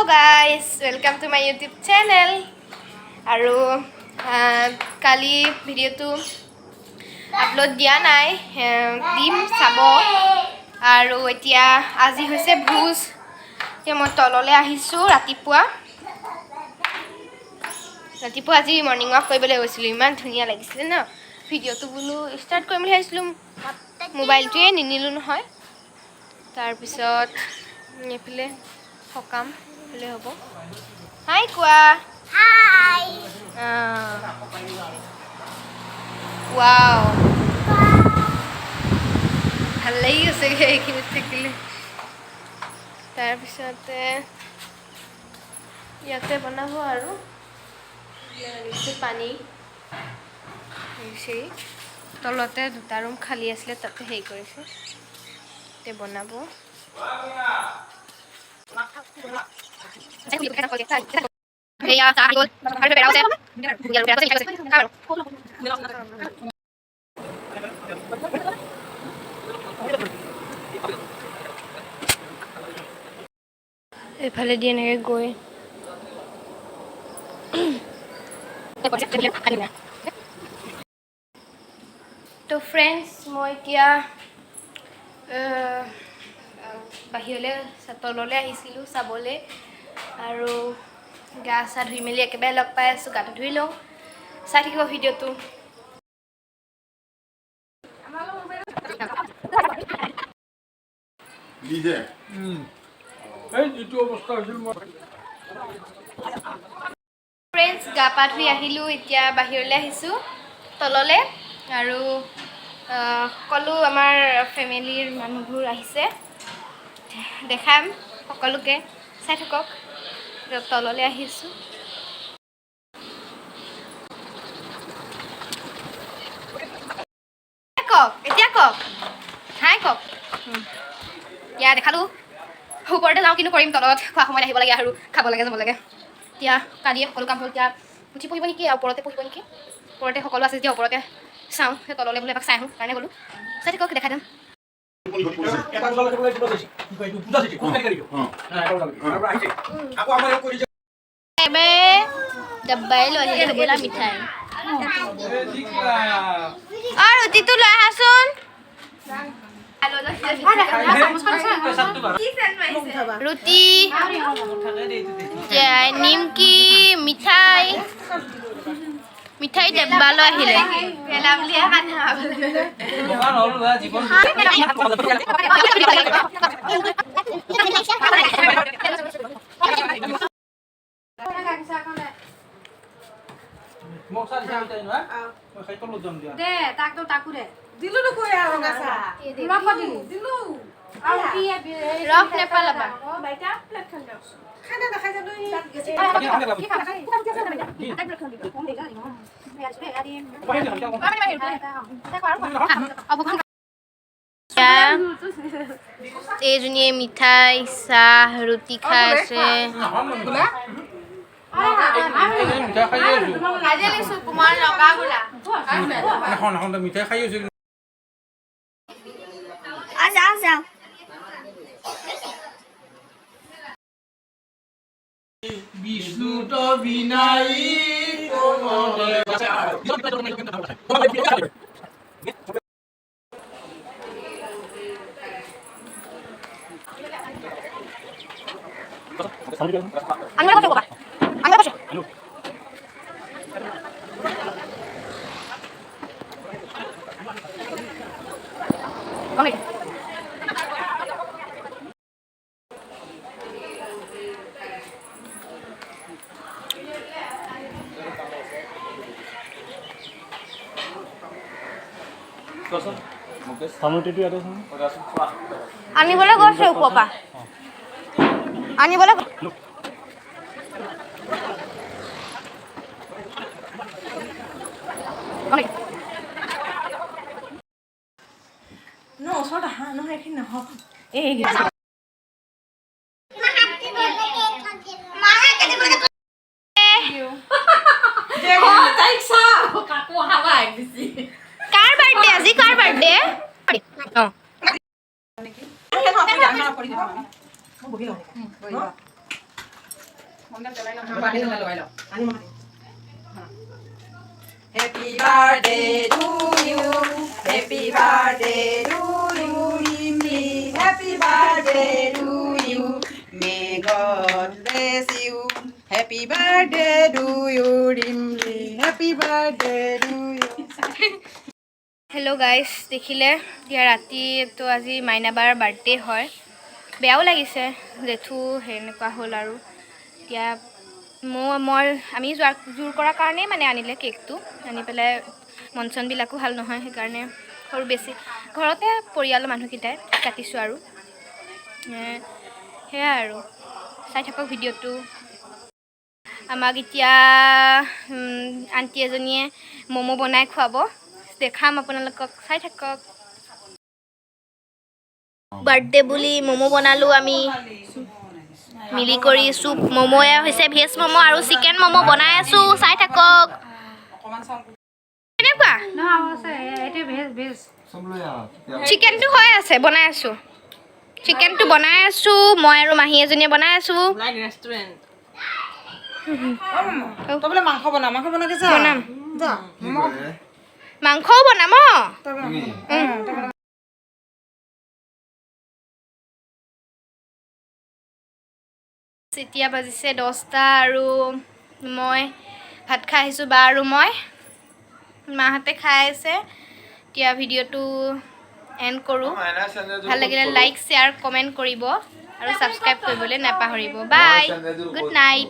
Guys, welcome to my YouTube channel. আৰু কালি ভিডিঅ'টো upload দিয়া নাই, দিম, চাব। আৰু এতিয়া আজি হৈছে ভোজ। এতিয়া মই তললৈ আহিছোঁ। ৰাতিপুৱা ৰাতিপুৱা আজি মৰ্ণিং ৱাক কৰিবলৈ গৈছিলোঁ। ইমান ধুনীয়া লাগিছিলে ন ভিডিঅ'টো। বোলো ষ্টাৰ্ট কৰিম বুলি ভাবিছিলোঁ, মোবাইলটোৱে নিনিলোঁ নহয়। তাৰপিছত এইফালে সকাম এইফালে হ'ব। হাই কোৱা। হাই। ৱাও, ভাল লাগি গৈছে এইখিনিত থাকিলে। তাৰপিছতে ইয়াতে বনাব আৰু এইবিলাক আনিছে, পানী হেৰি। তলতে দুটা ৰুম খালী আছিলে, তাতে হেৰি কৰিছে, তাতে বনাব। সেয়া চাহ আহি গ'ল আৰু পেৰাও আছে, পেৰাও আছে, আৰু। এইফালেদি এনেকৈ গৈ তো ফ্ৰেণ্ডছ, মই এতিয়া বাহিৰলৈ, তললৈ আহিছিলোঁ চাবলৈ আৰু গা চা ধুই মেলি একেবাৰে লগ পাই আছোঁ। গাটো ধুই লওঁ, চাই থাকিব ভিডিঅ'টো। দিছে। এই যিটো অৱস্থা হৈছিল মই ফ্ৰেণ্ডছ, গা পা ধুই আহিলোঁ। এতিয়া বাহিৰলৈ আহিছোঁ তললৈ আৰু সকলো আমাৰ ফেমিলিৰ মানুহবোৰ আহিছে। দেখাম সকলোকে, চাই থাকক। এতিয়া তললৈ আহিছোঁ। কওক এতিয়া, কওক, হাই কওক। এতিয়া দেখালোঁ। ওপৰতে যাওঁ, কিনো কৰিম তলত? খোৱা সময়ত আহিব লাগে আৰু খাব লাগে, যাব লাগে। এতিয়া কালিয়ে সকলো কাম হ'ল। এতিয়া পুথি পঢ়িব নেকি, ওপৰতে পঢ়িব নেকি? ওপৰতে সকলো আছে যেতিয়া ওপৰতে চাওঁ। সেই তললৈ বোলে এপাক চাই আহোঁ কাৰণে গ'লোঁ। চাই থাকক, দেখাই দিম। এটা বজালৈকে বোলে কিবা চাইছে, কি কয় এইটো, পূজা চাইছে, খোজকাঢ়ি কাঢ়ি। এটা বজালৈকে তাৰ পৰা আহিছে, আকৌ আমাৰ এওঁ কৰিছে। ডাব্বাই লৈ আহিলে হ'বলা মিঠাই আৰু ৰুটিটো লৈ আহাচোন। ৰুটি, নিমকি, মিঠাই, মিঠাই ডাব্বা লৈ আহিলে। মোক চাহ দিছা নহয়, মই খাই তলত যাম দিয়া। দে তাক তো, তাকো দে। দিলো দেখো ৰঙা চাহ দিলো দিলো আৰু কি? ৰস নেপালাবা। বাইতা, প্লেটখন দিয়ক। খানা নাখাই জানো? কি খাবা? এইজনীয়ে মিঠাই, চাহ, ৰুটি খাই আছে। মিঠাই খাই আছো। নাখাওঁ নাখাওঁ, মিঠাই খাই আছো। যাওঁ যাওঁ। বিষ্ণুত বিনাই। আনিবলৈ কৈছে, ক'বা আনিবলৈ কৈছে। আনিবলৈ গৈছে ওপৰৰ পৰা আনিবলৈ। ন ওচৰত আহা নহয়, এইখিনি নহয়, এই। তাইক চাওঁ, কাকো হাৱা বেছি। কাৰ বাৰ্থডে আজি? কাৰ বাৰ্থডে? অঁ। মই বহি লওঁ। Happy birthday to you. Happy birthday to you, Rimli. Happy birthday to you. May God bless you. Happy birthday to you, Rimli. Happy birthday to you. Hello guys, দেখিলে এতিয়া ৰাতিটো আজি মাইনাবাৰ বাৰ্থডে হয়। বেয়াও লাগিছে, জেঠু সেনেকুৱা হ'ল আৰু এতিয়া মই আমি যোৱাৰ জোৰ কৰাৰ কাৰণেই মানে আনিলে কেকটো। আনি পেলাই মন চনবিলাকো ভাল নহয়, সেইকাৰণে সৰু বেছি ঘৰতে পৰিয়ালৰ মানুহকেইটাই কাটিছোঁ আৰু সেয়াই আৰু চাই থাকক ভিডিঅ'টো। আমাক এতিয়া আণ্টি এজনীয়ে ম'ম' বনাই খুৱাব, দেখাম আপোনালোকক, চাই থাকক। বাৰ্থডে বুলি ম'ম' বনালোঁ আমি মিলি কৰি। চুপ ম'ম' হৈছে, ভেজ ম'ম' আৰু চিকেন ম'ম' বনাই আছোঁ, চাই থাকক কেনেকুৱা। চিকেনটো হৈ আছে, বনাই আছোঁ। চিকেনটো বনাই আছোঁ, মই আৰু মাহী এজনীয়ে বনাই আছোঁ। মাংস বনা, মাংস বনাকে যা। বনাম, মাংসও বনাম। অঁ, এতিয়া বাজিছে 10টা আৰু মই ভাত খাই আহিছোঁ, বা আৰু মই। মাহঁতে খাই আছে। এতিয়া ভিডিঅ'টো এণ্ড কৰোঁ। ভাল লাগিলে লাইক, শ্বেয়াৰ, কমেণ্ট কৰিব আৰু ছাবস্ক্ৰাইব কৰিবলৈ নাপাহৰিব। Bye, good night.